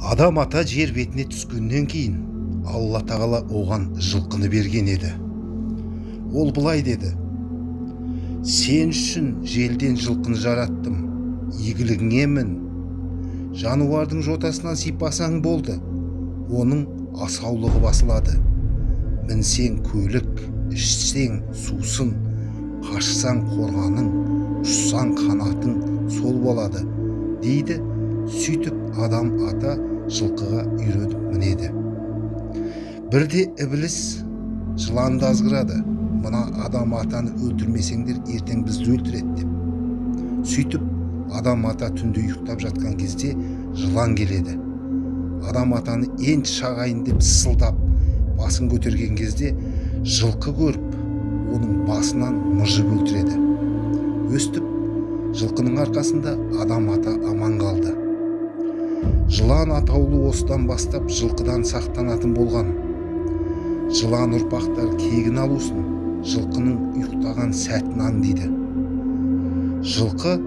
Адам ата жер бетіне түскеннен кейін Алла тағала оған жылқыны берген еді. Ол былай деді: сен үшін желден жылқыны жараттым, игілігіңе мін. Жануардың жотасынан сипасаң болды, оның асаулығы басылады. Мінсең көлік, ішсең сусын, қашсаң қорғаның, ұшсаң қанатың сол болады, дейді. Сөйтіп адам ата жылқыға үйреніп мінеді. Бірде ібіліс жыланды азғырады: мына адам атаны өлтірмесеңдер, ертең бізді өлтіреді деп. Сөйтіп адам ата түнде ұйықтап жатқан кезде жылан келеді. Адам атаны енді шағайын деп сылдап басын көтерген кезде жылқы көріп, оның басынан мыжып өлтіреді. Өстіп жылқының арқасында адам ата аман қалды. Жылан атаулы осыдан бастап жылқыдан сақтанатын болған. Жылан ұрпақтар кегін алусын, жылқының ұйықтаған сәтін аңдиды. Жылқы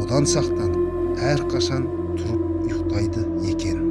одан сақтанып, әрқашан тұрып ұйықтайды екен.